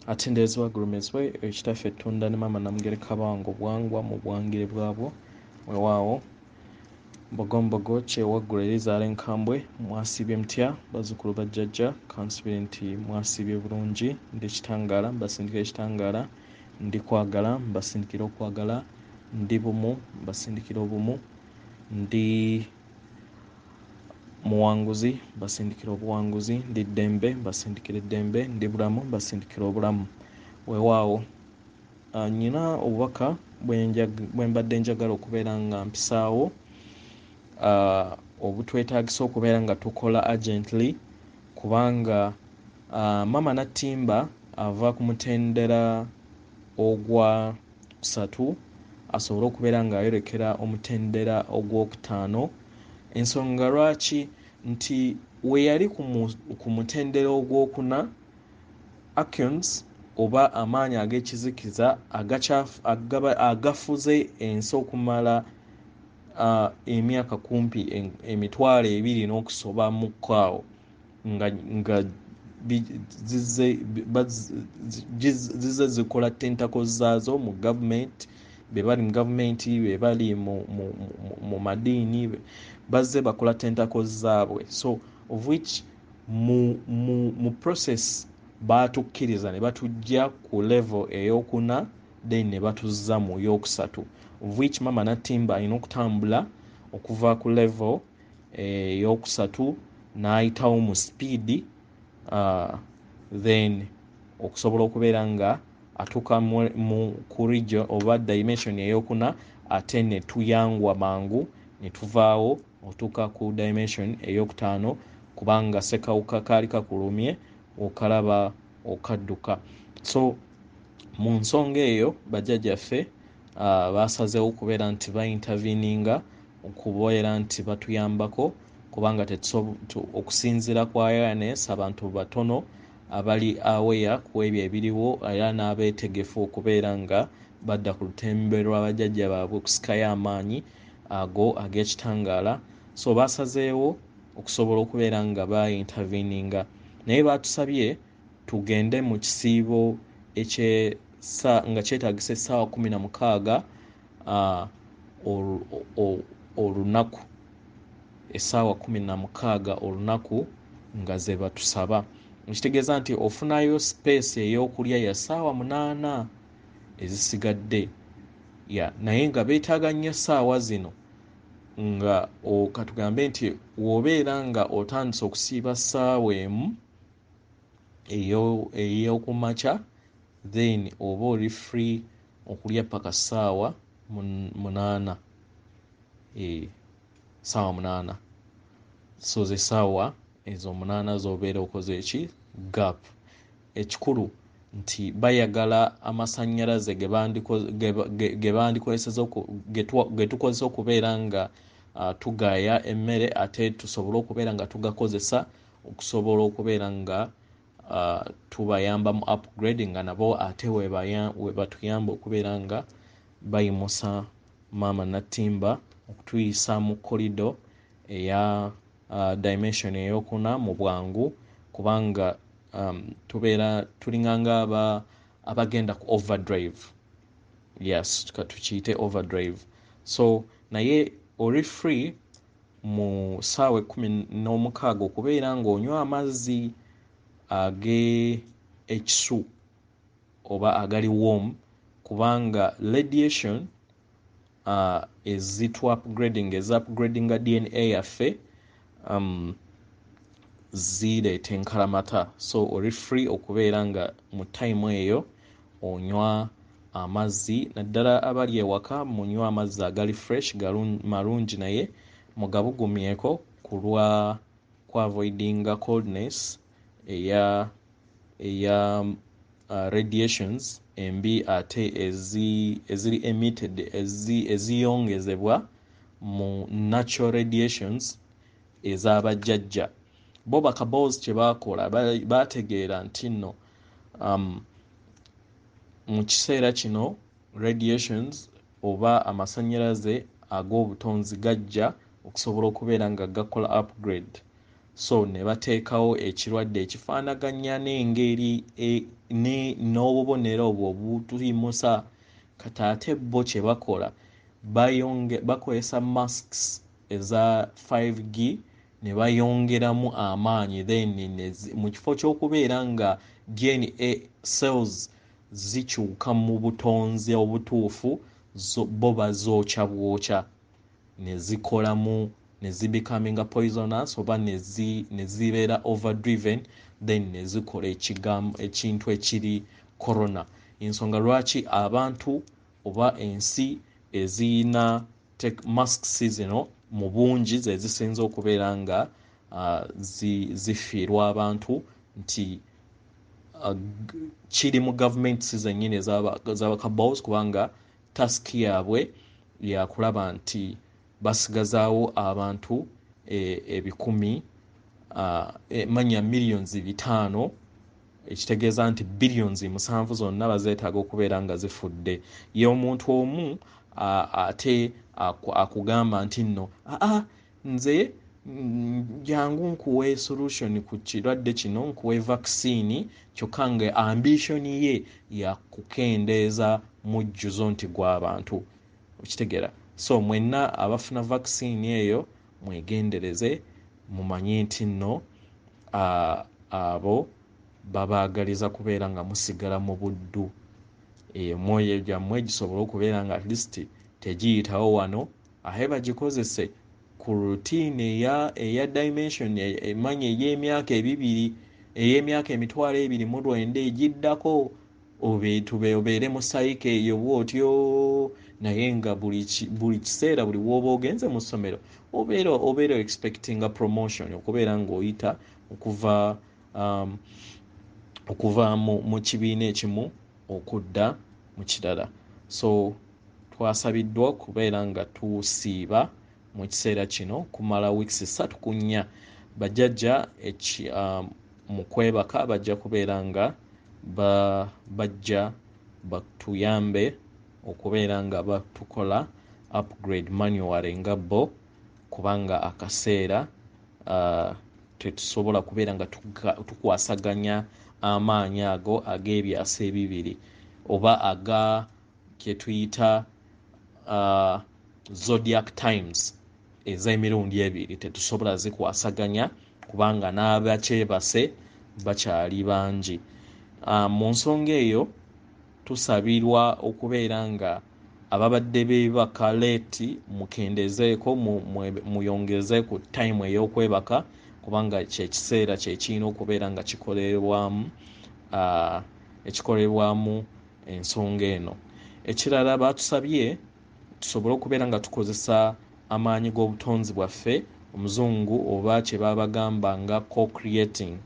Atenderezebwa agulumizibwe Kitaffe Ttunda ne Maama Namugereka Bango Bwangwa mu buwangire bwabwo. Weewaawo Mbogombogo Kyewaggula erizaala enkambwe. Mwasiibye mutya bazzukulu ba jjajja? Kansubire nti mwasiibye bulungi. Ndi kitangaala, mbasindikira ekitangaala. Ndi kwagala, mbasindikira okwagala. Ndi bumu, mbasindikira obumu. Ndi muwanguzi, mbasindikira obuwanguzi. Ndi ddembe, mbasindikira eddembe. Ndi bulamu, mbasindikira obulamu. Weewaawo nyina obubaka bwe mbadde njagala okubeera nga mpisaawo, obutwetaagisa okubeera nga tukola urgently, kubanga Maama Nattimba ava ku mutendera ogwa kusatu asobole okubeera ng'ayolekera omutendera ogwokutaano. Ensonga lwaki nti we yali ku mutendera ogwokuna, Akyons oba amaanyi ag'ekizikiza agafuze ensi okumala emyaka kumpi 20,000 n'okusoba mu kkaawo, nga zizze zikola tentacles zaazo mu gavumenti, be bali mu gavumenti, be bali mu madiini, bazze bakola tentacles zaabwe. So of which mu process baatukkiriza ne batujja ku level eyokuna, then ne batuzza mu yokusatu, of which Mama Natimba alina okutambula okuva ku level eyokusatu n'ayitawo mu speed, then okusobola okubeera nga atuuka mu ku region oba dimension eyokuna, ate ne tuyangwa mangu ne tuvaawo otuuka ku dimension eyokutaano, kubanga sekawuka kaali kakulumye okalaba okadduka. So mu nsonga eyo bajjajjaffe basazeewo okubeera nti bainterveninga, okubeera nti batuyambako, kubanga okusinziira ku awareness abantu batono abali aware ku ebyo ebiriwo, era n'abeetegefu okubeera nga badda ku lutembe lw'abajjajja baabwe okusikayo amaanyi ago ag'ekitangaala. So basazeewo okusobola okubeera nga bainterveninga, naye batusabye tugende mu kisiibo nga kyetaagisa essaawa 16 olunaku, essaawa 16 olunaku nga ze batusaba. Ekitegeeza nti ofunayo space ey'okulya ya ssaawa 8 ezisigadde ya, naye nga beetaaga nnyo essaawa zino. Nga katugambe nti w'obeera nga otandise okusiiba ssaawa 1 ey'okumakya, then oba oli free okulya paka ssaawa 8, ssaawa 8. So ze ssaawa ezo 8 z'obeera okoze eki gap. Ekikulu nti bayagala amasannyalaze ge tukozesa okubeera nga tugaaya emmere, ate tusobole okubeera nga tugakozesa okusobola okubeera nga tubayamba mu upgrade, nga nabo ate we batuyamba okubeera nga bayimusa Maama Nattimba okutuyisa mu corridor eya dimension eyokuna mu bwangu, kubanga tubeera tulinganga abagenda ku overdrive. Yes, tukiyite overdrive. So naye oli free mu ssaawa 16 okubeera ng'onywa amazzi ag'ekisu oba agali warm, kubanga radiation ezitu upgrading, eza upgradinga DNA yaffe, zireeta enkalamata. So oli free okubeera nga mu time eyo onywa amazzi, naddala abali ewaka munywa amazzi agali fresh, malungi, naye mugabugumyeko ku lwa ku avoidinga coldness eya radiations embi, ate eziri emitted, eziyongezebwa mu natural radiations ez'abajjajja. Bo bakabozi kye baakola, baategeera nti nno mu kiseera kino radiations oba amasannyalaze ag'obutonzi gajja okusobola okubeera nga gakola upgrade. So ne bateekawo ekirwadde ekifaanaganya n'engeri n'obubonero obwo obutuyimusa. Kati ate bo kye bakola, bakozesa masks eza 5G ne bayongeramu amaanyi, then mu kifo ky'okubeera nga DNA cells zikyuka mu butonzi obutuufu, bo bazookya bwokya ne zikolamu ne zibecominga poisonous oba ne zibeera overdriven, then ne zikola ekintu ekiri corona. Ensonga lwaki abantu oba ensi eziyina masks zino mu bungi ze zisinze okubeera nga zifiirwa abantu, nti kiri mu gavumenti zennyini ez'abakabaos, kubanga task yaabwe yakulaba nti basigazaawo abantu ebikumi manya millions 500, ekitegeeza nti billions 7 zonna bazeetaaga okubeera nga zifudde. Ye omuntu omu ate akugamba nti nno nze jangu nkuwe solution ku kirwadde kino, nkuwe vaccine, kyokka nga ambition ye yakukendeeza mujjuzo nti gw'abantu, okitegeera. So mwenna abafuna vaccine eyo mwegendereze, mumanye nti nno abo babaagaliza kubeera nga musigala mu buddu, emwoyo gyammwe gisobole okubeera nga at least tegiyitawo wano, ate bagikozese ku routine eya dimension emanya ey'emyaka 2, ey'emyaka 2900 egiddako, obeere mu cycle eyo bw'otyo. Naye nga buli kiseera buli w'oba ogenze mu ssomero obeera expectinga promotion, okubeera ng'oyita okuva mu kibiina ekimu okudda mu kirala. So twasabiddwa okubeera nga tusiiba mu kiseera kino kumala weeks 3 ku 4. Bajjajja mu kwebaka bajja kubeera nga bajja batuyambe okubeera nga batukola upgrade manually nga bo, kubanga akaseera tetusobola kubeera nga tukwasaganya amaanyi ago ag'ebyasa ebibiri oba aga kye tuyita zodiac times ez'emirundi ebiri, tetusobola zikwasaganya kubanga n'abakyebase bakyali bangi. Mu nsonga eyo tusabirwa okubeera nga ababadde beebaka late mukendezeeko, muyongeze ku time ey'okwebaka, kubanga kyekiseera kyekirina okubeera nga ekikolebwamu ensonga eno. Ekirala batusabye tusobole okubeera nga tukozesa amaanyi g'obutonzi bwaffe, omuzungu oba kye babagamba nga co-creating.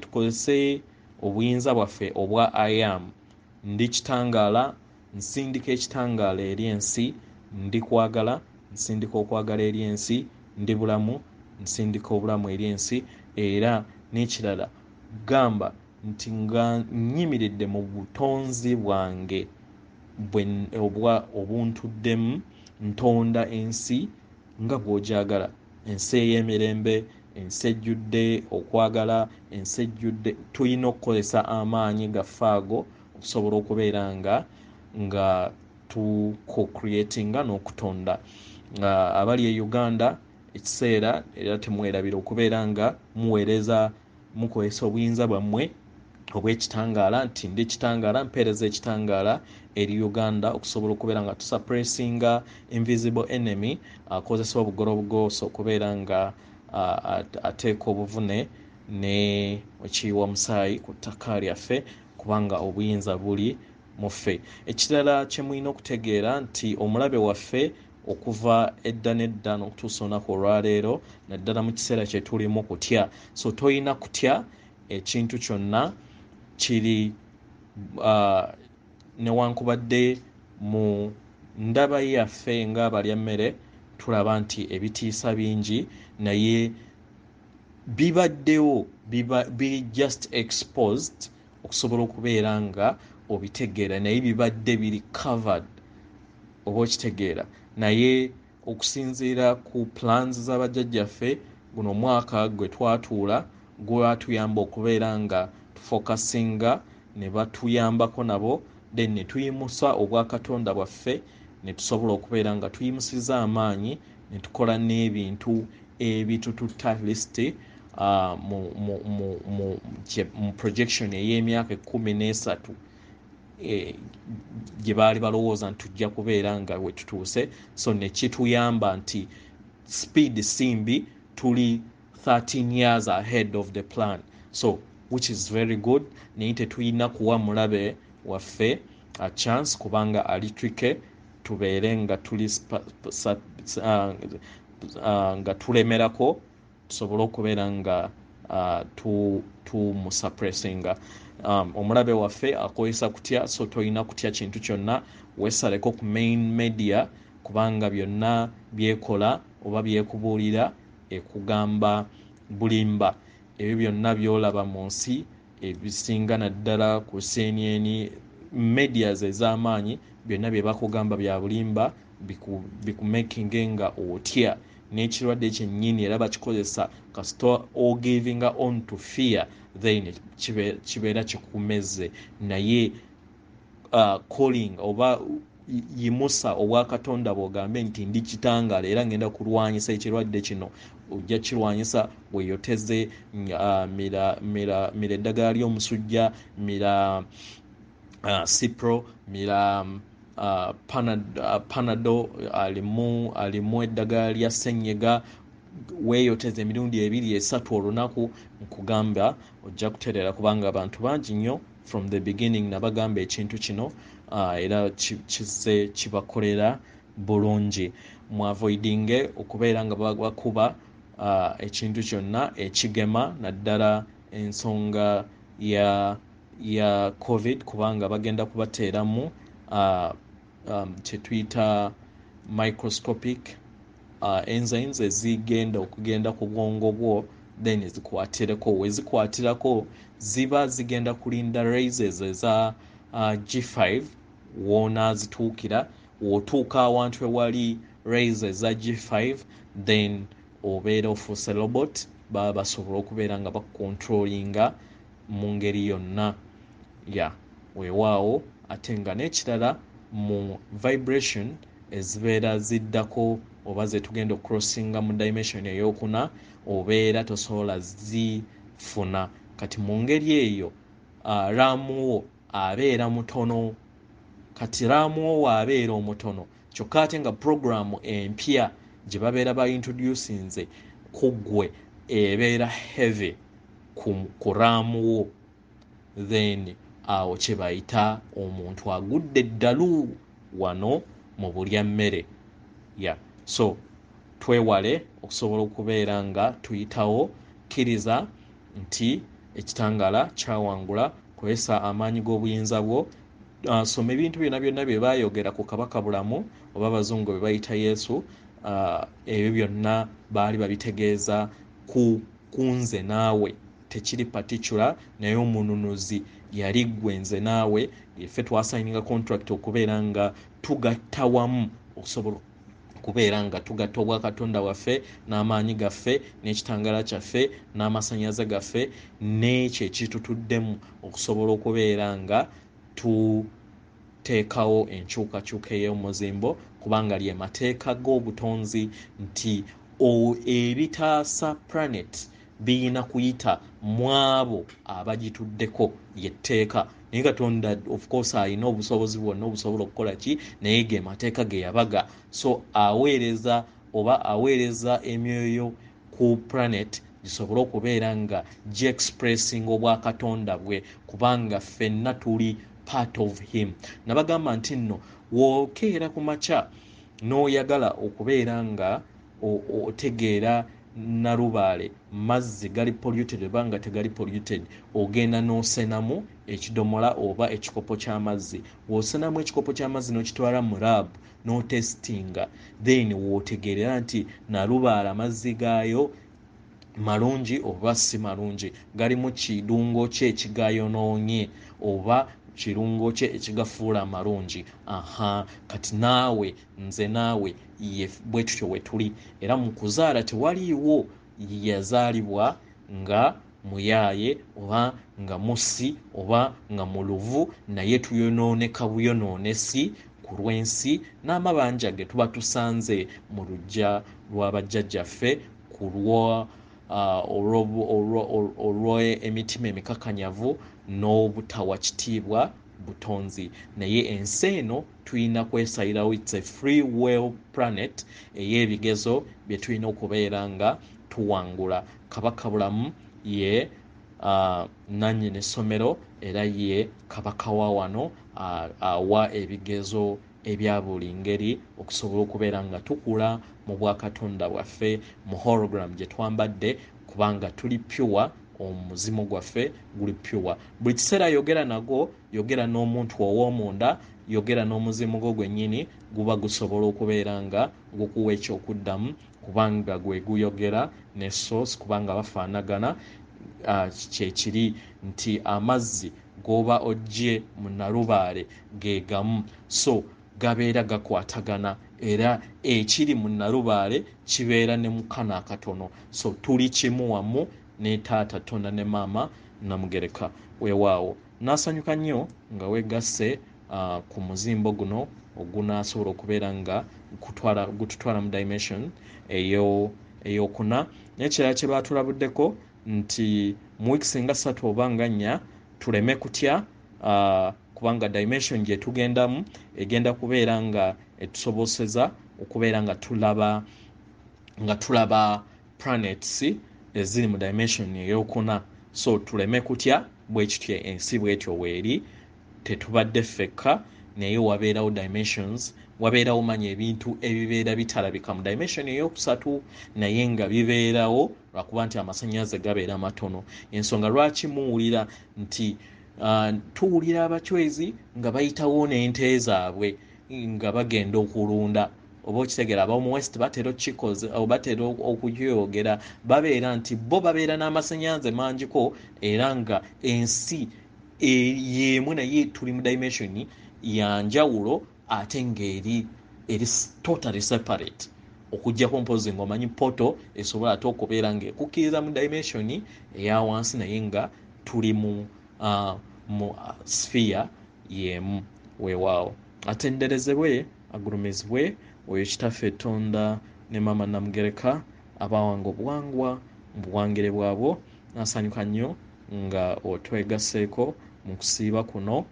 Tukozese obuyinza bwaffe obwa I am. Ndi kitangaala, nsindika ekitangaala eri ensi, ndi kwagala, nsindika okwagala eri ensi, ndi bulamu, nsindika obulamu eri ensi. Era n'ekirala gamba nti nga nnyimiridde mu butonzi bwange obwa obuntuddemu, ntonda ensi nga bw'ogyagala, ensi ey'emirembe, ensi ejjudde okwagala, ensi ejjudde. Tulina okukozesa amaanyi gaffe ago okusobola okubeera nga tu co-creatinga n'okutonda. Nga abali e Uganda ekiseera era temwerabira okubeera nga muweereza, mukozesa obuyinza bwammwe obw'ekitangaala, nti ndi kitangaala, mpeereza ekitangaala eri Uganda okusobola okubeera nga tusuppressinga invisible enemy akozesa obugolobugooso okubeera nga ateeka obuvune ne ekiyiwa musaayi ku ttaka lyaffe, kubanga obuyinza buli mu ffe. Ekirala kye mulina okutegeera nti omulabe waffe okuva edda n'edda n'okutuusa olunaku olwaleero, naddala mu kiseera kye tulimu, kutya. So toyina kutya ekintu kyonna kiri newankubadde mu ndaba yaffe ng'abalya mmere tulaba nti ebitiisa bingi, naye bibaddewo, biri just exposed okusobola okubeera nga obitegeera, naye bibadde biri covered oba okitegeera. Naye okusinziira ku plans z'abajjajjaffe, Guno omwaka gwe twatuula gwatuyamba okubeera nga tufokasinga ne batuyambako nabo, then ne tuyimusa obwakatonda bwaffe ne tusobola okubeera nga tuyimusiza amaanyi ne tukola n'ebintu ebitututta list mu projection ey'emyaka 13 gye baali balowooza nti tujja kubeera nga we tutuuse. So ne kituyamba nti speed simbi, tuli 13 years ahead of the plan, so which is very good. Naye tetulina kuwa mulabe waffe a chance, kubanga ali tricky. Tubeere nga tuli nga tulemerako tusobole okubeera nga tumusuppressinga. Omulabe waffe akozesa kutya, so tolina kutya kintu kyonna. Weesaleko ku main media, kubanga byonna byekola oba byekubuulira ekugamba bulimba. Ebyo byonna by'olaba mu nsi ebisinga, naddala ku CNN, medias ez'amaanyi, byonna bye bakugamba bya bulimba, bikumakinge nga otya. N'ekirwadde kyennyini era bakikozesa kasita ogivinga on to fear, then kibeera kikumeze. Naye calling oba yimusa obwakatonda bw'ogambe nti ndi kitangaala era ngenda kulwanyisa ekirwadde kino, ojja kirwanyisa. Weeyoteze, mira mira eddagala ly'omusujja, mira cipro, mira Panado alimu eddagala lya ssenyiga. Weeyoteza emirundi 2 3 olunaku, nkugamba ojja kutereera, kubanga abantu bangi nnyo from the beginning nabagamba ekintu kino, era kizze kibakolera bulungi. Mwavoidinge okubeera nga bakuba ekintu kyonna ekigema, naddala ensonga ya COVID, kubanga bagenda kubateeramu kye tuyita microscopic enzymes ezigenda okugenda ku bwongo bwo, then zikwatireko. Wezikwatirako ziba zigenda kulinda raises eza G5 woonazituukira. W'otuuka awantu ewali rays eza G5, then obeera ofuuse robot, baba basobola okubeera nga bakucontrollinga mu ngeri yonna ya weewaawo. Ate nga n'ekirala, mu vibration ezibeera ziddako oba zetugenda okucrossinga mu dimension eyokuna, obeera tosobola zifuna. Kati mu ngeri eyo RAM wo abeera mutono. Kati RAM wo waabeera omutono, kyokka ate nga programu empya gye babeera baintroducinze ku ggwe ebeera heavy ku RAM wo, then awo kye bayita omuntu agudde eddalu wano mu bulya mmere ya. So twewale okusobola okubeera nga tuyitawo. Kkiriza nti ekitangaala kyawangula, kozesa amaanyi g'obuyinza bwo. Soma ebintu byonna byonna bye baayogera ku Kabaka Bulamu oba abazungu bye bayita Yesu. Ebyo byonna baali babitegeeza ku nze naawe, tekiri particular, naye omununuzi yali ggwe, nze naawe. Ffe twasayininga contract okubeera nga tugatta wamu, okusobola okubeera nga tugatta obwakatonda bwaffe n'amaanyi gaffe n'ekitangaala kyaffe n'amasannyalaze gaffe n'ekyo ekitutuddemu, okusobola okubeera nga tuteekawo enkyukakyuka ey'omuzimbo, kubanga lye mateeka g'obutonzi nti ebitaasa planet biyina kuyita mu abo abagituddeko, lyetteeka. Naye Katonda of course alina obusobozi bwonna obusobola okukola ki, naye ge mateeka ge yabaga. So aweereza oba aweereza emyoyo ku planet gisobole okubeera nga giexpressinga obwakatonda bwe, kubanga ffenna tuli part of him. Nabagamba nti nno w'okeera ku makya n'oyagala okubeera nga otegeera Nalubaale mazzi gali polluted oba nga tegali polluted, ogenda n'osenamu ekidomola oba ekikopo ky'amazzi. W'osenamu ekikopo ky'amazzi n'okitwala mu lab n'otestinga, then w'otegeerera nti Nalubaale amazzi gaayo malungi oba si malungi, galimu kirungo ki ekigayonoonye oba kirungo ki ekigafuula amalungi. Aha, kati naawe, nze naawe, ye bwe tutyo we tuli. Era mu kuzaala tewaliiwo yazaalibwa nga muyaaye oba nga mussi oba nga muluvu, naye tuyonooneka buyonoonesi ku lw'ensi n'amabanja ge tuba tusanze mu luggya lwa bajjajjaffe ku olw'emitima emikakanyavu n'obutawa kitiibwa butonzi. Naye ensi eno tulina kwesalirawo, it's a free will planet ey'ebigezo bye tulina okubeera nga tuwangula. Kabaka Bulamu ye nannyini ssomero era ye kabaka wa wano, awa ebigezo ebya buli ngeri okusobola okubeera nga tukula mu bwakatonda bwaffe mu hologram gye twambadde, kubanga tuli pure, omuzimu gwaffe guli pure. Buli kiseera yogera nagwo, yogera n'omuntu ow'omunda, yogera n'omuzimu gwo gwennyini, guba gusobola okubeera nga gukuwa ekyokuddamu, kubanga gwe guyogera ne source, kubanga bafaanagana. Kyekiri nti amazzi g'oba ojje mu Nalubaale ge gamu, so gabeera gakwatagana, era ekiri mu Nalubaale kibeera ne mu kano akatono. So tuli kimu wamu ne taata Tonda ne maama Namugereka. Weewaawo naasanyuka nnyo nga weegasse ku muzimbo guno ogunaasobola okubeera nga gututwala mu dimension eyokuna. N'ekirala kye baatulabuddeko nti mu wiiki singa 3 oba nga 4 tuleme kutya, kubanga dimension gye tugendamu egenda kubeera nga etusoboseza okubeera nga tulaba planets eziri mu dimension eyokuna. So tuleme kutya, bwe kityo ensi bwetyo weeri, tetubadde ffekka, naye wabeerawo dimensions, wabeerawo manya ebintu ebibeera bitalabika mu dimension eyokusatu, naye nga bibeerawo lwakuba nti amasannyalaze gabeera matono. Ensonga lwaki muwulira nti tuwulira abachwezi nga bayitawo n'ente zaabwe nga bagenda okulunda, oba okitegeera, ab'omu West batera okukikoze oba batera okukyogera, babeera nti bo babeera n'amasannyalaze mangiko, era nga ensi y'emu, naye tuli mu dimension ya njawulo ate ng'eri eri totally separate, okuggyako mpozi ng'omanyi poto esobola ate okubeera ng'ekukkiriza mu dimension eya wansi, naye nga tuli mu sphere y'emu. Weewaawo atenderezebwe, agulumizibwe oyo Kitaffe Tonda ne Maama Namugereka abawanga obuwangwa mu buwangire bwabwo. Nasanyuka nnyo nga otwegasseeko mu kusiiba kuno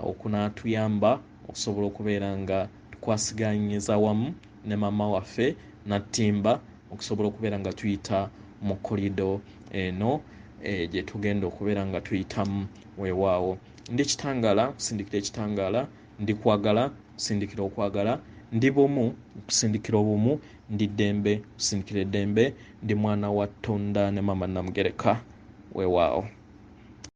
okunaatuyamba okusobola okubeera nga tukwasiganyiza wamu ne maama waffe Nattimba, okusobola okubeera nga tuyita mu kolido eno gye tugenda okubeera nga tuyitamu. Weewaawo ndi kitangaala, kusindikira ekitangaala, ndi kwagala, kusindikira okwagala, ndi bumu, kusindikira obumu, ndi ddembe, kusindikira eddembe, ndi mwana wa Tonda ne Maama Namugereka. Weewaawo.